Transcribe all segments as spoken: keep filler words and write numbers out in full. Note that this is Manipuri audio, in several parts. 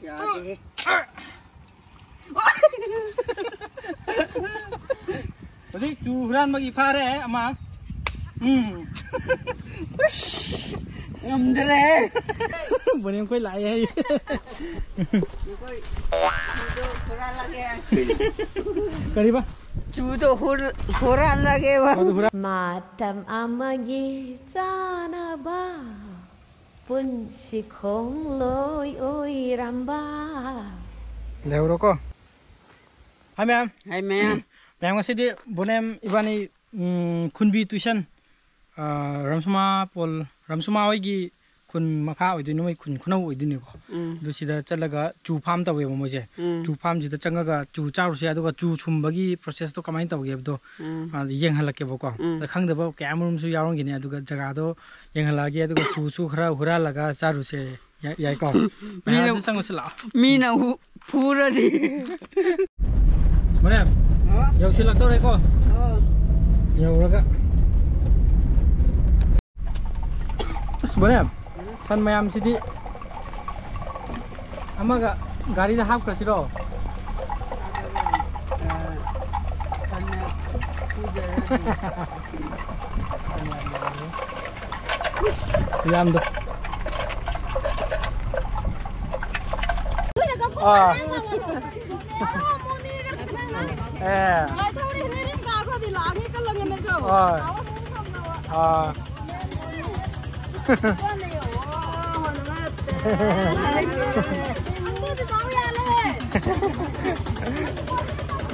ꯌꯥꯗꯦꯍꯦ꯫ ꯍꯧꯖꯤꯛ ꯆꯨ ꯍꯨꯔꯥꯟꯕꯒꯤ ꯐꯥꯔꯦ ꯑꯃ꯫ ꯎꯝ꯫ ꯉꯝꯗ꯭ꯔꯦ꯫ ꯕꯣꯅꯦꯝ ꯑꯩꯈꯣꯏ ꯂꯥꯛꯑꯦ ꯍꯥꯏ꯫ ꯑꯩꯈꯣꯏ ꯆꯨꯗꯣ ꯍꯨꯔꯥꯜꯂꯒꯦ꯫ ꯀꯔꯤꯕ? ꯆꯨꯗꯣ ꯍꯨꯔ-, ꯍꯨꯔꯥꯜꯂꯒꯦꯕ꯫ ꯃꯗꯨ ꯍꯨꯔꯥꯟ- ꯃꯇꯝ ꯑꯃꯒꯤ ꯆꯥꯅꯕ ꯄꯨꯟꯁꯤ ꯈꯣꯡꯂꯣꯏ ꯑꯣꯏꯔꯝꯕ꯫ ꯂꯩꯍꯧꯔꯣꯀꯣ꯫ ꯍꯥꯏ ꯃꯌꯥꯝ꯫ ꯍꯥꯏ ꯃꯌꯥꯝ꯫ ꯃꯌꯥꯝ, ꯉꯁꯤꯗꯤ ꯕꯣꯅꯦꯝ ꯏꯕꯥꯅꯤ, ꯎꯝ, ꯈꯨꯟꯕꯤ ꯇꯨꯏꯁꯟ, ꯑ, ꯔꯝꯁꯨꯃꯥ ꯄꯣꯜ, ꯔꯝꯁꯨꯃꯥ ꯍꯣꯏꯒꯤ ꯈꯨꯟ ꯃꯈꯥ ꯑꯣꯏꯗꯣꯏꯅꯤ, ꯃꯣꯏ ꯈꯨꯟ ꯈꯨꯅꯧ ꯑꯣꯏꯗꯣꯏꯅꯤꯀꯣ꯫ ꯎꯝ꯫ ꯑꯗꯨ ꯁꯤꯗ ꯆꯠꯂꯒ ꯆꯨ ꯐꯥꯝ ꯇꯧꯋꯦꯕ ꯃꯣꯏꯁꯦ꯫ ꯎꯝ꯫ ꯆꯨ ꯐꯥꯝꯁꯤꯗ ꯆꯪꯉꯒ ꯆꯨ ꯆꯥꯔꯨꯁꯦ, ꯑꯗꯨꯒ ꯆꯨ ꯁꯨꯝꯕꯒꯤ ꯄ꯭ꯔꯣꯁꯦꯁꯇꯣ ꯀꯃꯥꯏꯅ ꯇꯧꯒꯦ ꯍꯥꯏꯕꯗꯣ, ꯎꯝ꯫ ꯑ, ꯌꯦꯡꯍꯜꯂꯛꯀꯦꯕꯀꯣ꯫ ꯎꯝ꯫ ꯑꯗ ꯈꯪꯗꯕ ꯀꯌꯥ ꯑꯃꯔꯣꯝꯁꯨ ꯌꯥꯎꯔꯝꯒꯅꯤ, ꯑꯗꯨꯒ ꯖꯒꯥꯗꯣ ꯌꯦꯡꯍꯜꯂꯛꯑꯒꯦ, ꯑꯗꯨꯒ ꯆꯨꯁꯨ ꯈꯔ ꯍꯨꯔꯥꯜꯂꯒ ꯆꯥꯔꯨꯁꯦ꯫ ꯌꯥ-, ꯌꯥꯏꯀꯣ? ꯃꯤꯅ ꯃꯌꯥꯝꯁꯨ ꯆꯪꯉꯨꯁꯤ ꯂꯥꯛꯑꯣ꯫ ꯃꯤꯅ ꯍꯨ-, ꯐꯨꯔꯗꯤ꯫ ꯃꯣꯔꯦꯝ, ꯑ? ꯌꯧꯁꯤꯜꯂꯛꯇꯧꯔꯦꯀꯣ? ꯑ꯫ ꯌꯧꯔꯒ꯫ ꯑꯁ, ꯃꯣꯔꯦꯝ, ꯁꯟ ꯃꯌꯥꯝꯁꯤꯗꯤ ꯑꯃꯒ ꯒꯥꯔꯤꯗ ꯍꯥꯞꯈ꯭ꯔꯁꯤꯔꯣ? ꯌꯥꯝꯗꯣ꯫ ꯑꯥ꯫ ꯑꯦ꯫ ꯍꯣꯏ꯫ ꯑꯥ꯫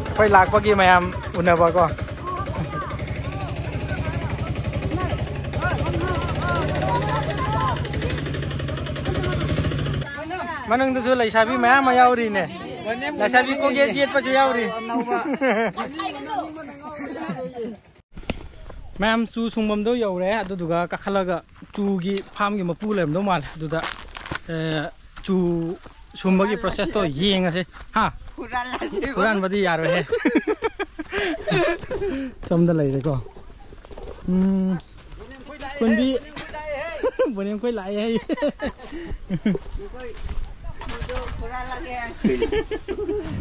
ꯑꯩꯈꯣꯏ ꯂꯥꯛꯄꯒꯤ ꯃꯌꯥꯝ ꯎꯅꯕꯀꯣ꯫ ꯃꯅꯨꯡꯗꯁꯨ ꯂꯩꯁꯥꯕꯤ ꯃꯌꯥꯝ ꯑꯃ ꯌꯥꯎꯔꯤꯅꯦ꯫ ꯂꯩꯁꯥꯕꯤ ꯀꯣꯛꯌꯦꯠ ꯌꯦꯠꯄꯁꯨ ꯌꯥꯎꯔꯤ꯫ ꯃꯌꯥꯝ ꯆꯨ ꯁꯨꯡꯐꯝꯗꯣ ꯌꯧꯔꯦ, ꯑꯗꯨꯗꯨꯒ ꯀꯥꯈꯠꯂꯒ ꯆꯨꯒꯤ ꯐꯥꯝꯒꯤ ꯃꯄꯨ ꯂꯩꯔꯝꯗꯧ ꯃꯥꯜꯂꯦ꯫ ꯑꯗꯨꯗ, ꯑꯦ, ꯆꯨ ꯁꯨꯝꯕꯒꯤ ꯄ꯭ꯔꯣꯁꯦꯁꯇꯣ ꯌꯦꯡꯉꯁꯦ꯫ ꯍꯥ? ꯍꯨꯔꯥꯜꯂꯁꯦꯕ꯫ ꯍꯨꯔꯥꯟꯕꯗꯤ ꯌꯥꯔꯣꯏꯍꯦ꯫ ꯁꯣꯝꯗ ꯂꯩꯔꯦꯀꯣ꯫ ꯎꯝ, ꯀꯨꯟꯕꯤ꯫ ꯕꯣꯅꯦꯝ ꯑꯩꯈꯣꯏ ꯂꯥꯛꯑꯦ ꯍꯥꯏ꯫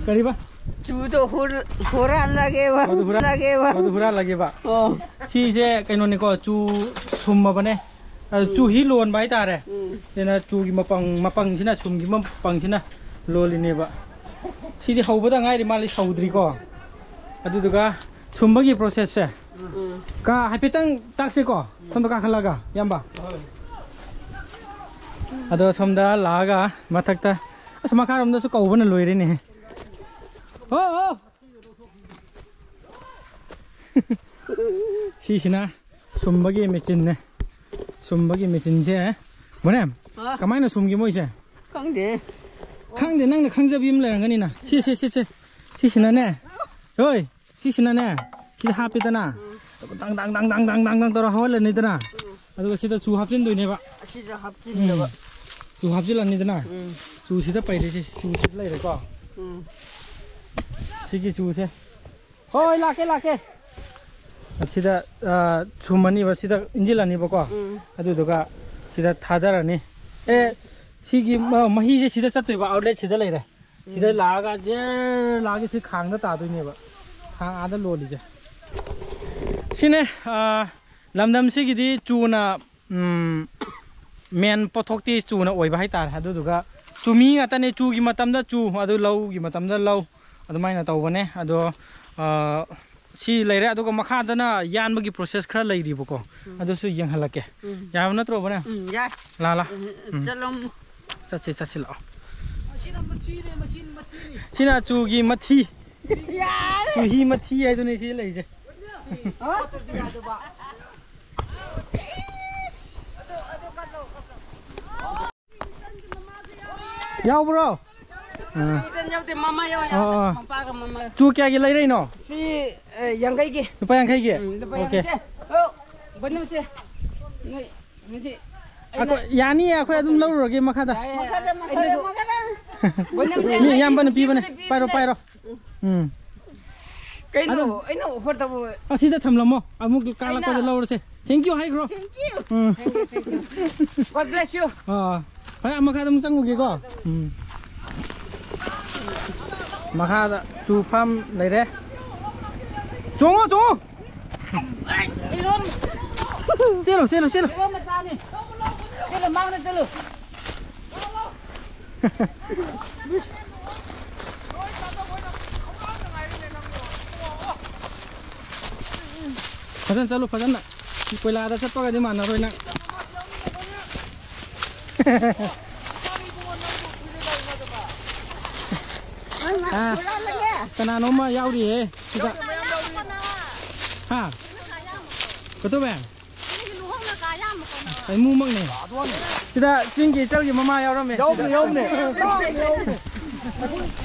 ꯀꯔꯤꯕ? ꯆꯨꯗꯣ ꯍꯨꯔꯥꯜꯂꯒꯦꯕ꯫ ꯃꯗꯨ ꯍꯨꯔꯥꯜ-, ꯂꯒꯦꯕ꯫ ꯃꯗꯨ ꯍꯨꯔꯥꯜꯂꯒꯦꯕ꯫ ꯑꯣ꯫ ꯁꯤꯁꯦ ꯀꯩꯅꯣꯅꯤꯀꯣ, ꯆꯨ ꯁꯨꯝꯃꯕꯅꯦ꯫ ꯑꯗꯨ ꯆꯨꯍꯤ ꯂꯣꯟꯕ ꯍꯥꯏꯇꯥꯔꯦ꯫ ꯎꯝ꯫ ꯁꯤꯅ ꯆꯨꯒꯤ ꯃꯄꯪ, ꯃꯄꯪꯁꯤꯅ, ꯁꯨꯝꯒꯤ ꯃꯄꯪꯁꯤꯅ ꯂꯣꯜꯂꯤꯅꯦꯕ꯫ ꯁꯤꯗꯤ ꯍꯧꯕꯗ ꯉꯥꯏꯔꯤ ꯃꯥꯜꯂꯤ, ꯁꯧꯗ꯭ꯔꯤꯀꯣ꯫ ꯑꯗꯨꯗꯨꯒ ꯁꯨꯝꯕꯒꯤ process ꯁꯦ꯫ ꯎꯝ꯫ ꯀꯥ ꯍꯥꯏꯐꯦꯠꯇꯪ ꯇꯥꯛꯁꯤꯀꯣ, ꯁꯣꯝꯗ ꯀꯥꯈꯠꯂꯒ, ꯏꯌꯥꯝꯕ꯫ ꯑꯗꯣ ꯁꯣꯝꯗ ꯂꯥꯛꯑꯒ ꯃꯊꯛꯇ, ꯑꯁ, ꯃꯈꯥꯔꯣꯝꯗꯁꯨ ꯀꯧꯕꯅ ꯂꯣꯏꯔꯦꯅꯦ꯫ ꯑꯣ, ꯑꯣ꯫ ꯁꯤꯁꯤꯅ ꯁꯨꯝꯕꯒꯤ ꯃꯦꯆꯤꯟꯅꯦ꯫ ꯁꯨꯝꯕꯒꯤ ꯃꯦꯆꯤꯟꯁꯦ꯫ ꯕꯣꯅꯦꯝ, ꯍꯥ? ꯀꯃꯥꯏꯅ ꯁꯨꯝꯒꯦ ꯃꯣꯏꯁꯦ? ꯈꯪꯗꯦ꯫ ꯈꯪꯗꯦ, ꯅꯪꯅ ꯈꯪꯖꯕꯤ ꯑꯃ ꯂꯩꯔꯝꯒꯅꯤꯅ꯫ ꯁꯤ, ꯁꯤ, ꯁꯤ, ꯁꯤ꯫ ꯁꯤꯁꯤꯅꯅꯦ꯫ ꯍꯣꯏ, ꯁꯤꯁꯤꯅꯅꯦ꯫ ꯁꯤꯗ ꯍꯥꯞꯄꯦꯗꯅ꯫ ꯗꯪ, ꯗꯪ, ꯗꯪ ꯇꯧꯔ ꯍꯧꯍꯜꯂꯅꯤꯗꯅ꯫ ꯑꯗꯨꯒ ꯁꯤꯗ ꯆꯨ ꯍꯥꯞꯆꯤꯟꯗꯣꯏꯅꯦꯕ꯫ ꯑꯁꯤꯗ ꯍꯥꯞꯆꯤꯟꯗꯕ꯫ ꯎꯝ꯫ ꯆꯨ ꯍꯥꯞꯆꯤꯜꯂꯅꯤꯗꯅ꯫ ꯎꯝ꯫ ꯆꯨꯁꯤꯗ ꯄꯩꯔꯤꯁꯦ, ꯆꯨꯁꯤꯗ ꯂꯩꯔꯦꯀꯣ꯫ ꯎꯝ꯫ ꯁꯤꯒꯤ ꯆꯨꯁꯦ꯫ ꯍꯣꯏ, ꯂꯥꯛꯀꯦ, ꯂꯥꯛꯀꯦ꯫ ꯑꯁꯤꯗ, ꯑ, ꯁꯨꯝꯃꯅꯤꯕ, ꯁꯤꯗ ꯏꯟꯁꯤꯜꯂꯅꯤꯕꯀꯣ꯫ ꯎꯝ꯫ ꯑꯗꯨꯗꯨꯒ ꯁꯤꯗ ꯊꯥꯗꯔꯅꯤ꯫ ꯑꯦ, ꯁꯤꯒꯤ ꯃ-, ꯃꯍꯤꯁꯦ ꯁꯤꯗ ꯆꯠꯇꯣꯏꯕ, outlet ꯁꯤꯗ ꯂꯩꯔꯦ꯫ ꯁꯤꯗ ꯎꯝ꯫ ꯂꯥꯛꯑꯒ ꯖꯔ ꯂꯥꯛꯑꯒ ꯁꯤ ꯈꯥꯡꯗ ꯇꯥꯗꯣꯏꯅꯦꯕ꯫ ꯈꯥꯡ ꯑꯥꯗ ꯂꯣꯜꯂꯤꯁꯦ꯫ ꯁꯤꯅꯦ, ꯑ, ꯂꯝꯗꯝꯁꯤꯒꯤꯗꯤ ꯆꯨꯅ, ꯎꯝ, main ꯄꯣꯠꯊꯣꯛꯇꯤ ꯆꯨꯅ ꯑꯣꯏꯕ ꯍꯥꯏꯇꯥꯔꯦ꯫ ꯑꯗꯨꯗꯨꯒ ꯆꯨꯃꯤ ꯉꯥꯛꯇꯅꯦ꯫ ꯆꯨꯒꯤ ꯃꯇꯝꯗ ꯆꯨ, ꯑꯗꯨ ꯂꯧꯒꯤ ꯃꯇꯝꯗ ꯂꯧ, ꯑꯗꯨꯃꯥꯏꯅ ꯇꯧꯕꯅꯦ꯫ ꯑꯗꯣ, ꯑ, ꯁꯤ ꯂꯩꯔꯦ꯫ ꯑꯗꯨꯒ ꯃꯈꯥꯗꯅ ꯌꯥꯟꯕꯒꯤ process ꯈꯔ ꯂꯩꯔꯤꯕꯀꯣ꯫ ꯎꯝ꯫ ꯑꯗꯨꯁꯨ ꯌꯦꯡꯍꯜꯂꯛꯀꯦ꯫ ꯎꯝ꯫ ꯌꯥꯕ ꯅꯠꯇ꯭ꯔꯣ, ꯕꯣꯅꯦ? ꯎꯝ, ꯌꯥꯏ꯫ ꯂꯥ, ꯂꯥ꯫ ꯎꯝ, ꯎꯝ, ꯎꯝ꯫ ꯆꯠꯂꯣ꯫ ꯆꯠꯁꯤ, ꯆꯠꯁꯤ, ꯂꯥꯛꯑꯣ꯫ ꯁꯤꯅ ꯃꯆꯤꯅꯦ, ꯃꯆꯤꯟ, ꯃꯆꯤꯅꯤ꯫ ꯁꯤꯅ ꯆꯨꯒꯤ ꯃꯊꯤ꯫ ꯌꯥꯔꯦ꯫ ꯆꯨꯍꯤ ꯃꯊꯤ ꯍꯥꯏꯗꯨꯅꯦ ꯁꯤ ꯂꯩꯁꯦ꯫ ꯍꯥ? ꯌꯥꯎꯕ꯭ꯔꯣ? ꯑꯥ꯫ ꯏꯆꯟ ꯌꯥꯎꯗꯦ, ꯃꯃꯥ ꯌꯥꯎꯋꯦ꯫ ꯑꯣ, ꯑꯣ꯫ ꯃꯄꯥꯒ ꯃꯃꯥ꯫ ꯆꯨ ꯀꯌꯥꯒꯤ ꯂꯩꯔꯛꯏꯅꯣ? ꯁꯤ, ꯑꯦ, ꯌꯥꯡꯈꯩꯒꯤ꯫ ꯂꯨꯄꯥ ꯌꯥꯡꯈꯩꯒꯤ? ꯎꯝ, ꯂꯨꯄꯥ ꯑꯣꯀꯦ꯫ ꯌꯥꯡꯈꯩꯁꯦ꯫ ꯑꯣ, ꯕꯅꯨꯁꯦ꯫ ꯅꯣꯏ, ꯉꯁꯤ ꯑꯩꯅ ꯑꯩꯈꯣꯏ, ꯌꯥꯅꯤꯌꯦ, ꯑꯩꯈꯣꯏ ꯑꯗꯨꯝ ꯂꯧꯔꯨꯔꯒꯦ ꯃꯈꯥꯗ꯫ ꯌꯥꯏꯌꯦ꯫ ꯃꯈꯥꯗ, ꯃꯈꯥꯗ, ꯑꯩꯅꯁꯨ ꯃꯈꯥꯗ꯫ ꯕꯅꯨꯁꯦ꯫ ꯃꯤ ꯑꯌꯥꯝꯕꯅ ꯄꯤꯕꯅꯦ꯫ ꯄꯤꯕꯅꯦ꯫ ꯄꯥꯏꯔꯣ, ꯄꯥꯏꯔꯣ꯫ ꯎꯝ꯫ ꯀꯩꯅꯣ, ꯑꯗꯨꯝ ꯑꯩꯅ offer ꯇꯧꯕ꯫ ꯑꯁꯤꯗ ꯊꯝꯂꯝꯃꯣ, ꯑꯃꯨꯛ ꯀꯥꯂꯛꯄꯗ ꯑꯩꯅ ꯂꯧꯔꯁꯦ꯫ Thank you ꯍꯥꯏꯈ꯭ꯔꯣ꯫ Thank you꯫ Um. Thank you, thank you꯫ God bless you꯫ ꯑꯥ, ꯑꯥ꯫ ꯍꯣꯏ, ꯑꯃꯨꯛ ꯑꯗꯨꯝ ꯆꯪꯉꯨꯒꯦꯀꯣ꯫ ꯎꯝ꯫ ꯃꯈꯥꯗ ꯆꯨ ꯐꯥꯝ ꯂꯩꯔꯦ꯫ ꯆꯣꯡꯉꯣ, ꯆꯣꯡꯉꯣ꯫ ꯏꯔꯣꯟ-, ꯆꯦꯜꯂꯨ, ꯆꯦꯜꯂꯨ, ꯆꯦꯜꯂꯨ꯫ ꯏꯔꯣꯟ ꯃꯆꯥꯅꯤ꯫ ꯆꯦꯜꯂꯨ, ꯃꯥꯡꯗ ꯆꯦꯜꯂꯨ꯫ ꯐꯖꯅ ꯆꯠꯂꯨ, ꯐꯖꯅ꯫ ꯀꯣꯏꯂꯥꯗ ꯆꯠꯄꯒꯗꯤ ꯃꯥꯟꯅꯔꯣꯏ ꯅꯪ꯫ ꯑꯥ, ꯀꯅꯥꯅꯣꯝꯃ ꯌꯥꯎꯔꯤꯌꯦ ꯁꯤꯗ꯫ ꯍꯥ? ꯀꯩꯗꯧꯕ? ꯑꯩ ꯃꯨꯃꯛꯅꯦ꯫ ꯁꯤꯗ ꯆꯤꯡꯒꯤ ꯏꯆꯜꯒꯤ ꯃꯃꯥ ꯌꯥꯎꯔꯝꯃꯦ꯫ ꯌꯥꯎꯕꯅꯦ, ꯌꯥꯎꯕꯅꯦ꯫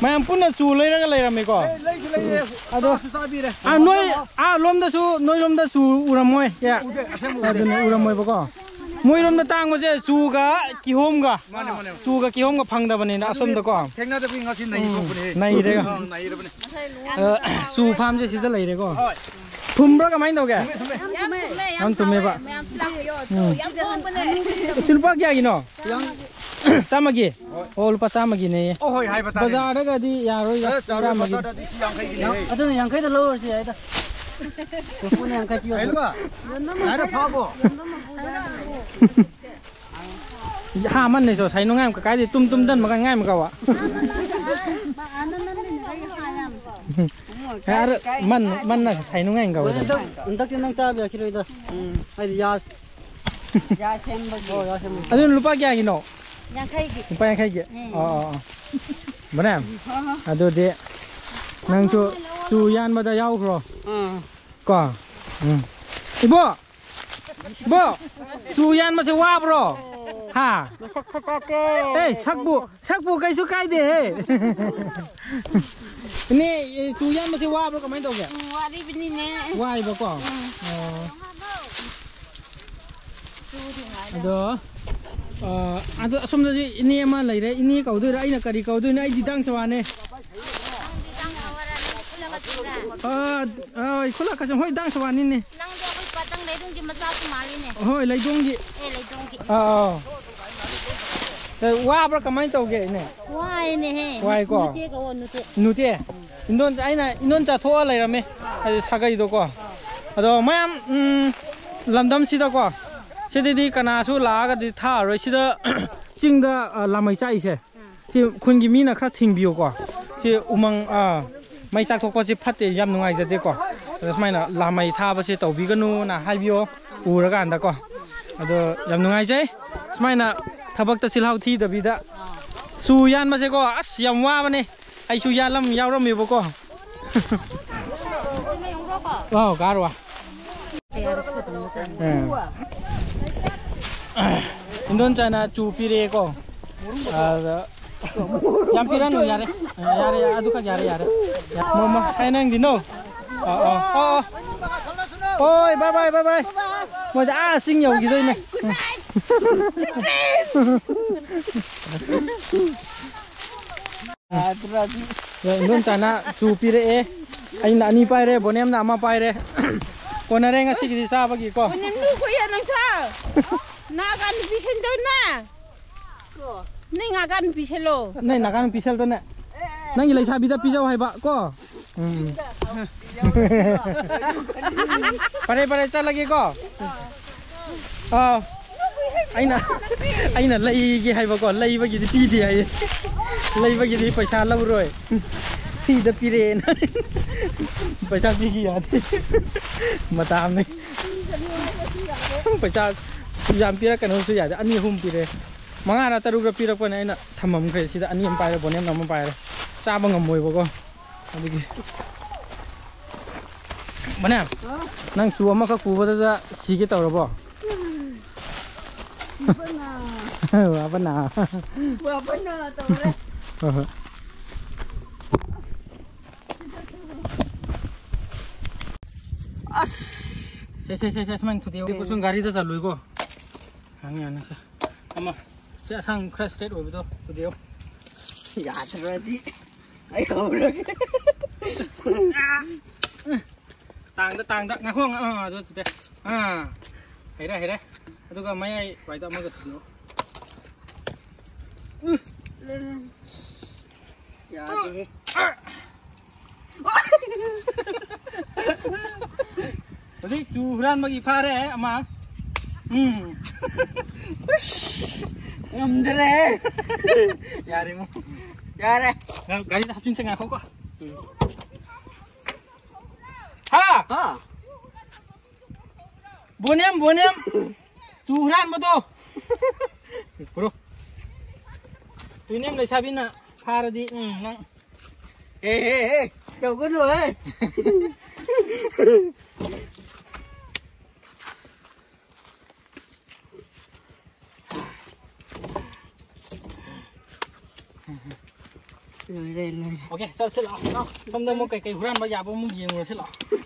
ꯃꯌꯥꯝ ꯄꯨꯟꯅ ꯆꯨ ꯂꯩꯔꯒ ꯂꯩꯔꯝꯃꯦꯀꯣ꯫ ꯂꯩꯁꯨ ꯂꯩꯔꯦ꯫ ꯑꯗꯣ, ꯆꯥꯁꯨ ꯆꯥꯕꯤꯔꯦ꯫ ꯑꯥ, ꯅꯣꯏ, ꯑꯥ ꯂꯣꯝꯗꯁꯨ, ꯅꯣꯏ ꯂꯣꯝꯗꯁꯨ ꯎꯔꯝꯃꯣꯏ꯫ ꯌꯥ꯫ ꯎꯗꯦ, ꯑꯁꯦꯡꯕ ꯎꯗꯦ꯫ ꯑꯗꯨꯅꯦ, ꯎꯔꯝꯃꯣꯏꯕꯀꯣ꯫ ꯃꯣꯏꯔꯣꯝꯗ ꯇꯥꯡꯕꯁꯦ ꯆꯨꯒ ꯀꯤꯍꯣꯝꯒ꯫ ꯃꯥꯅꯦ, ꯃꯥꯅꯦ꯫ ꯆꯨꯒ ꯀꯤꯍꯣꯝꯒ ꯐꯪꯗꯕꯅꯤꯅ ꯑꯗꯣ ꯑꯁꯣꯝꯗꯀꯣ꯫ ꯊꯦꯡꯅꯗꯕꯒꯤ ꯉꯁꯤ ꯅꯩ ꯎꯝ, ꯊꯣꯛꯄꯅꯦ꯫ ꯅꯩꯔꯦꯒ꯫ ꯑꯥ, ꯅꯩꯔꯕꯅꯦ꯫ ꯑ, ꯆꯨ ꯐꯥꯝꯁꯦ ꯁꯤꯗ ꯂꯩꯔꯦꯀꯣ꯫ ꯍꯣꯏ꯫ ꯊꯨꯝꯕ꯭ꯔꯥ ꯀꯃꯥꯏꯅ ꯇꯧꯒꯦ? ꯊꯨꯝꯃꯦ, ꯊꯨꯝꯃꯦ꯫ ꯌꯥꯝ ꯊꯨꯝꯃꯦ, ꯌꯥꯝ ꯌꯥꯝ ꯊꯨꯝꯃꯦꯕ꯫ ꯊꯥꯎꯋꯦ, ꯃꯌꯥꯝ ꯂꯥꯛꯄꯤꯌꯣ꯫ ꯎꯝ꯫ ꯌꯥꯝ ꯍꯣꯡꯕꯅꯦ꯫ ꯁꯤ ꯂꯨꯄꯥ ꯀꯌꯥꯒꯤꯅꯣ? ꯆꯥꯝꯃꯒꯤ? ꯑꯣ, ꯂꯨꯄꯥ ꯆꯥꯝꯃꯒꯤꯅꯦ꯫ ꯑꯣ, ꯍꯣꯏ, ꯍꯥꯏꯕ ꯇꯥꯔꯦ꯫ ꯕꯖꯥꯔꯗꯒꯗꯤ ꯌꯥꯔꯣꯏꯗ, ꯑꯦ, ꯆꯥꯔꯣꯏ, ꯆꯥꯝꯃꯒꯤ꯫ ꯕꯖꯥꯔꯗꯗꯤ ꯁꯤ ꯌꯥꯡꯈꯩꯒꯤꯅꯦ꯫ ꯑꯗꯨꯅ ꯌꯥꯡꯈꯩꯗ ꯂꯧꯔꯁꯨ ꯌꯥꯏꯗ꯫ ꯀꯣꯔꯐꯨꯅ ꯌꯥꯡꯈꯩ ꯄꯤꯌꯣ꯫ ꯀꯩꯅꯣ? ꯌꯥꯔꯦ, ꯐꯥꯕꯣ꯫ ꯍꯥ, ꯃꯟꯅꯦ ꯆꯣ, ꯁꯥꯏ ꯅꯨꯡꯉꯥꯏ ꯑꯃ ꯀꯥꯏꯗꯤ ꯇꯨꯝ ꯇꯨꯝ ꯗꯟ ꯃꯈꯥꯏ ꯉꯥꯏ ꯑꯃ ꯀꯥꯋꯥ꯫ ꯌꯥꯔꯦ, ꯃꯟ, ꯃꯟꯅ ꯁꯥꯏ ꯅꯨꯡꯉꯥꯏ ꯑꯃ ꯀꯥꯋꯥ꯫ ꯍꯟꯗꯛ-, ꯍꯟꯗꯛꯇꯤ ꯅꯪ ꯆꯥꯕ ꯌꯥꯈꯤꯔꯣꯏꯗ꯫ ꯎꯝ꯫ ꯍꯥꯏꯗꯤ ꯌꯥ-, ꯌꯥ ꯁꯦꯝꯕꯒꯤ꯫ ꯑꯣ, ꯌꯥ ꯁꯦꯝꯕꯒꯤ꯫ ꯑꯗꯨꯅ ꯂꯨꯄꯥ ꯀꯌꯥꯒꯤꯅꯣ? ꯌꯥꯡꯈꯩꯒꯤ꯫ ꯂꯨꯄꯥ ꯌꯥꯡꯈꯩꯒꯤ? ꯎꯝ꯫ ꯑꯣ, ꯑꯣ, ꯑꯣ꯫ ꯕꯅꯦ? ꯍꯣꯏ, ꯍꯣꯏ꯫ ꯑꯗꯨꯗꯤ ꯅꯪꯁꯨ ꯆꯨ ꯌꯥꯟꯕꯗ ꯌꯥꯎꯈ꯭ꯔꯣ꯫ ꯎꯝ꯫ ꯀꯣ? ꯎꯝ꯫ ꯏꯕꯣ! ꯏꯕꯣ! ꯆꯨ ꯌꯥꯟꯕꯁꯦ ꯋꯥꯕ꯭ꯔꯣ? ꯍꯥ? ꯃꯁꯛ ꯐꯖꯗꯦ꯫ ꯑꯦ, ꯁꯛꯄꯨ, ꯁꯛꯄꯨ ꯀꯩꯁꯨ ꯀꯥꯏꯗꯦꯍꯦ꯫ ꯏꯅꯦ, ꯑꯦ, ꯆꯨ ꯌꯥꯟꯕꯁꯦ ꯋꯥꯕ꯭ꯔꯣ? ꯀꯃꯥꯏꯅ ꯇꯧꯒꯦ? ꯎꯝ, ꯋꯥꯔꯤꯕꯅꯤꯅꯦ꯫ ꯋꯥꯏꯕꯀꯣ? ꯎꯝ꯫ ꯑꯣ꯫ ꯑꯗꯣ, ꯑ, ꯑꯗꯣ ꯑꯁꯣꯝꯗꯗꯤ ꯏꯅꯦ ꯑꯃ ꯂꯩꯔꯦ꯫ ꯏꯅꯦ ꯀꯧꯗꯣꯏꯔꯥ? ꯑꯩꯅ ꯀꯔꯤ ꯀꯧꯗꯣꯏꯅꯣ? ꯑꯩꯗꯤ ꯗꯥꯡ ꯁꯋꯥꯅꯦ꯫ ꯑ, ꯑ, ꯈꯨꯂꯥꯛ ꯀꯁꯨ ꯍꯣꯏ, ꯗꯥꯡ ꯁꯋꯥꯅꯤꯅꯦ꯫ ꯅꯪꯗꯤ ꯑꯩꯈꯣꯏ ꯄꯥꯇꯪ ꯂꯩꯔꯨꯝꯒꯤ ꯃꯆꯥꯁꯨ ꯃꯥꯜꯂꯤꯅꯦ꯫ ꯍꯣꯏ, ꯂꯩꯗꯣꯡꯒꯤ꯫ ꯑꯦ, ꯂꯩꯗꯣꯡꯒꯤ꯫ ꯑꯥ, ꯑꯥ꯫ ꯋꯥꯕ꯭ꯔꯥ ꯀꯃꯥꯏꯅ ꯇꯧꯒꯦ, ꯏꯅꯦ? ꯋꯥꯏꯅꯦꯍꯦ꯫ ꯋꯥꯏꯀꯣ? ꯅꯨꯇꯦ ꯀꯧꯋꯣ, ꯅꯨꯇꯦ꯫ ꯅꯨꯇꯦ? ꯏꯟꯗꯣꯟ-, ꯑꯩꯅ ꯏꯟꯗꯣꯟ ꯆꯥꯊꯣꯛꯑ ꯂꯩꯔꯝꯃꯦ, ꯍꯥꯏꯗꯤ ꯁꯥꯒꯩꯗꯣꯀꯣ꯫ ꯑꯗꯣ ꯃꯌꯥꯝ, ꯎꯝ, ꯂꯝꯗꯝꯁꯤꯗꯀꯣ, ꯁꯤꯗꯗꯤ ꯀꯅꯥꯁꯨ ꯂꯥꯛꯑꯒꯗꯤ ꯊꯥꯔꯔꯣꯏ꯫ ꯁꯤꯗ ꯆꯤꯡꯗ, ꯑ, ꯂꯥꯃꯩ ꯆꯥꯛꯏꯁꯦ, ꯁꯤ ꯈꯨꯟꯒꯤ ꯃꯤꯅ ꯈꯔ ꯊꯤꯡꯕꯤꯌꯨꯀꯣ꯫ ꯁꯤ ꯎꯃꯪ, ꯑꯥ, ꯃꯩ ꯆꯥꯛꯊꯣꯛꯄꯁꯤ ꯐꯠꯇꯦ, ꯌꯥꯝ ꯅꯨꯡꯉꯥꯏꯖꯗꯦꯀꯣ꯫ ꯑꯗꯣ ꯁꯨꯃꯥꯏꯅ ꯂꯥꯃꯩ ꯊꯥꯕꯁꯦ ꯇꯧꯕꯤꯒꯅꯨꯅ ꯍꯥꯏꯕꯤꯌꯣ ꯎꯔꯀꯥꯟꯗꯀꯣ꯫ ꯑꯗꯣ ꯌꯥꯝ ꯅꯨꯡꯉꯥꯏꯖꯩ ꯁꯨꯃꯥꯏꯅ ꯊꯕꯛꯇ ꯆꯤꯜꯍꯥꯎ ꯊꯤꯗꯕꯤꯗ꯫ ꯆꯨ ꯌꯥꯟꯕꯁꯦꯀꯣ, ꯑꯁ, ꯌꯥꯝ ꯋꯥꯕꯅꯦ꯫ ꯑꯩꯁꯨ ꯌꯥꯜꯂꯝ-, ꯌꯥꯎꯔꯝꯃꯦꯕꯀꯣ꯫ ꯑꯥꯎ, ꯀꯥꯔꯨ꯫ ꯎꯝ꯫ ꯏꯟꯗꯣꯟꯆꯥꯅ ꯆꯨ ꯄꯤꯔꯛꯑꯦꯀꯣ꯫ ꯑꯗ ꯌꯥꯝ ꯄꯤꯔꯛꯑꯅꯨ, ꯌꯥꯔꯦ꯫ ꯌꯥꯔꯦ, ꯌꯥꯔꯦ, ꯑꯗꯨꯈꯛ ꯌꯥꯔꯦ, ꯌꯥꯔꯦ꯫ ꯃꯣꯃꯣ, ꯍꯥꯏ ꯅꯪꯗꯤ ꯅꯣ? ꯑꯣ, ꯑꯣ, ꯑꯣ, ꯑꯣ꯫ ꯍꯣꯏ, bye bye, bye bye꯫ ꯃꯣꯏꯗꯤ ꯑꯥ ꯆꯤꯡ ꯌꯧꯈꯤꯗꯣꯏꯅꯦ꯫ ꯎꯝ꯫ ꯌꯥꯗ꯭ꯔꯗꯤ꯫ ꯌꯥ, ꯏꯟꯗꯣꯝꯆꯥꯅ ꯆꯨ ꯄꯤꯔꯛꯑꯦ꯫ ꯑꯩꯅ ꯑꯅꯤ ꯄꯥꯏꯔꯦ, ꯕꯣꯅꯦꯝꯅ ꯑꯃ ꯄꯥꯏꯔꯦ꯫ ꯀꯣꯟꯅꯔꯦ ꯉꯁꯤꯒꯤꯗꯤ ꯆꯥꯕꯒꯤꯀꯣ꯫ ꯕꯣꯅꯦꯝ ꯂꯨ ꯀꯨꯏꯌꯦ ꯅꯪꯁꯨ꯫ ꯅꯥꯒꯥ ꯅꯨꯄꯤ ꯁꯦꯟꯗꯧꯅ꯫ ꯅꯪ ꯅꯥꯒꯥ ꯅꯨꯄꯤ ꯁꯦꯜꯂꯣ꯫ ꯅꯪ ꯅꯥꯒꯥ ꯅꯨꯄꯤ ꯁꯦꯜꯗꯣꯅꯦ꯫ ꯅꯪꯒꯤ ꯂꯩꯁꯥꯕꯤꯗ ꯄꯤꯖꯧ ꯍꯥꯏꯕ ꯀꯣ꯫ ꯎꯝ꯫ ꯐꯔꯦ, ꯐꯔꯦ, ꯆꯠꯂꯒꯦꯀꯣ꯫ ꯑꯥ, ꯑꯩꯅ, ꯑꯩꯅ ꯂꯩꯒꯦ ꯍꯥꯏꯕꯀꯣ, ꯂꯩꯕꯒꯤꯗꯤ ꯄꯤꯗꯦ ꯍꯥꯏꯌꯦ꯫ ꯂꯩꯕꯒꯤꯗꯤ ꯄꯩꯁꯥ ꯂꯧꯔꯣꯏ꯫ ꯐ꯭ꯔꯤꯗ ꯄꯤꯔꯛꯑꯦꯅ꯫ ꯄꯩꯁꯥ ꯄꯤꯈꯤ ꯌꯥꯗꯦ꯫ ꯃꯇꯥꯝꯅꯤ꯫ ꯄꯩꯁꯥ ꯌꯥꯝ ꯄꯤꯔꯛꯀꯅꯨꯁꯨ ꯌꯥꯗꯦ, ꯑꯅꯤ ꯑꯍꯨꯝ ꯄꯤꯔꯛꯑꯦ꯫ ꯃꯉꯥꯔ ꯇꯔꯨꯛꯔ ꯄꯤꯔꯛꯄꯅꯦ, ꯑꯩꯅ ꯊꯝꯃꯝꯈ꯭ꯔꯦ꯫ ꯁꯤꯗ ꯑꯅꯤ ꯑꯃ ꯄꯥꯏꯔꯦ, ꯕꯣꯅꯦꯝꯅ ꯑꯃ ꯄꯥꯏꯔꯦ꯫ ꯆꯥꯕ ꯉꯝꯃꯣꯏꯕꯀꯣ꯫ ꯑꯗꯨꯒꯤ꯫ ꯕꯣꯅꯦꯝ, ꯅꯪ ꯆꯨ ꯑꯃꯈꯛ ꯄꯨꯕꯗꯨꯗ ꯁꯤꯒꯦ ꯇꯧꯔꯕꯣ? ꯁꯤꯕꯅ꯫ ꯋꯥꯕꯅ꯫ ꯋꯥꯕꯅ ꯇꯧꯔꯦ꯫ ꯍꯣꯏ, ꯍꯣꯏ꯫ ꯑꯁ! ꯁꯦ, ꯁꯦ, ꯁꯦ, ꯁꯦ, ꯁꯨꯃꯥꯏꯅ ꯊꯨꯗꯦꯛꯑꯣ꯫ ꯁꯤ ꯀꯨꯁꯨꯝ ꯒꯥꯔꯤꯗ ꯆꯜꯂꯣꯏꯀꯣ꯫ ꯌꯥꯅꯤ, ꯌꯥꯅꯤ, ꯁꯦ꯫ ꯑꯃ, ꯁꯤ ꯑꯁꯥꯡ ꯈꯔ straight ꯑꯣꯏꯕꯗꯣ ꯊꯨꯗꯦꯛꯑꯣ꯫ ꯌꯥꯗ꯭ꯔꯗꯤ ꯑꯩ ꯍꯧꯔꯒꯦ꯫ ꯇꯥꯡꯗ, ꯇꯥꯡꯗ꯫ ꯉꯥꯏꯈꯣ, ꯑꯥ, ꯑꯗꯨ ꯊꯨꯗꯦꯛ꯫ ꯑꯥ, ꯍꯩꯔꯦ, ꯍꯩꯔꯦ꯫ ꯑꯗꯨꯒ ꯃꯌꯥꯏ ꯋꯥꯏꯗ ꯑꯃꯒ ꯊꯨꯗꯦꯛꯑꯣ꯫ ꯌꯥꯗꯦꯍꯦ꯫ ꯍꯧꯖꯤꯛ ꯆꯨ ꯍꯨꯔꯥꯟꯕꯒꯤ ꯐꯥꯔꯦ ꯑꯃ꯫ ꯎꯝ꯫ ꯉꯝꯗ꯭ꯔꯦ꯫ ꯌꯥꯔꯦ ꯏꯕꯨꯡ꯫ ꯌꯥꯔꯦ꯫ ꯅꯪ ꯒꯥꯔꯤꯗ ꯍꯥꯞꯆꯤꯟꯁꯦ, ꯉꯥꯏꯈꯣꯀꯣ꯫ ꯍꯥ? ꯍꯥ? ꯕꯣꯅꯦꯝ, ꯕꯣꯅꯦꯝ꯫ ꯆꯨ ꯍꯨꯔꯥꯟꯕꯗꯣ꯫ ꯄꯨꯔꯣ꯫ ꯇꯨꯏꯅꯦꯝ ꯂꯩꯁꯥꯕꯤꯅ ꯐꯥꯔꯗꯤ, ꯎꯝ, ꯅꯪ꯫ ꯍꯦ, ꯍꯦ, ꯍꯦ, ꯇꯧꯒꯅꯨ, ꯍꯦ꯫ ꯂꯣꯏꯔꯦ, ꯂꯣꯏꯔꯦ꯫ ꯑꯣꯀꯦ, ꯆꯠꯁꯤ ꯂꯥꯛꯑꯣ꯫ ꯁꯣꯝꯗ ꯑꯃꯨꯛ ꯀꯩꯀꯩ ꯍꯨꯔꯥꯟꯕ ꯌꯥꯕ ꯑꯃꯨꯛ ꯌꯦꯡꯉꯨꯔꯁꯤ ꯂꯥꯛꯑꯣ꯫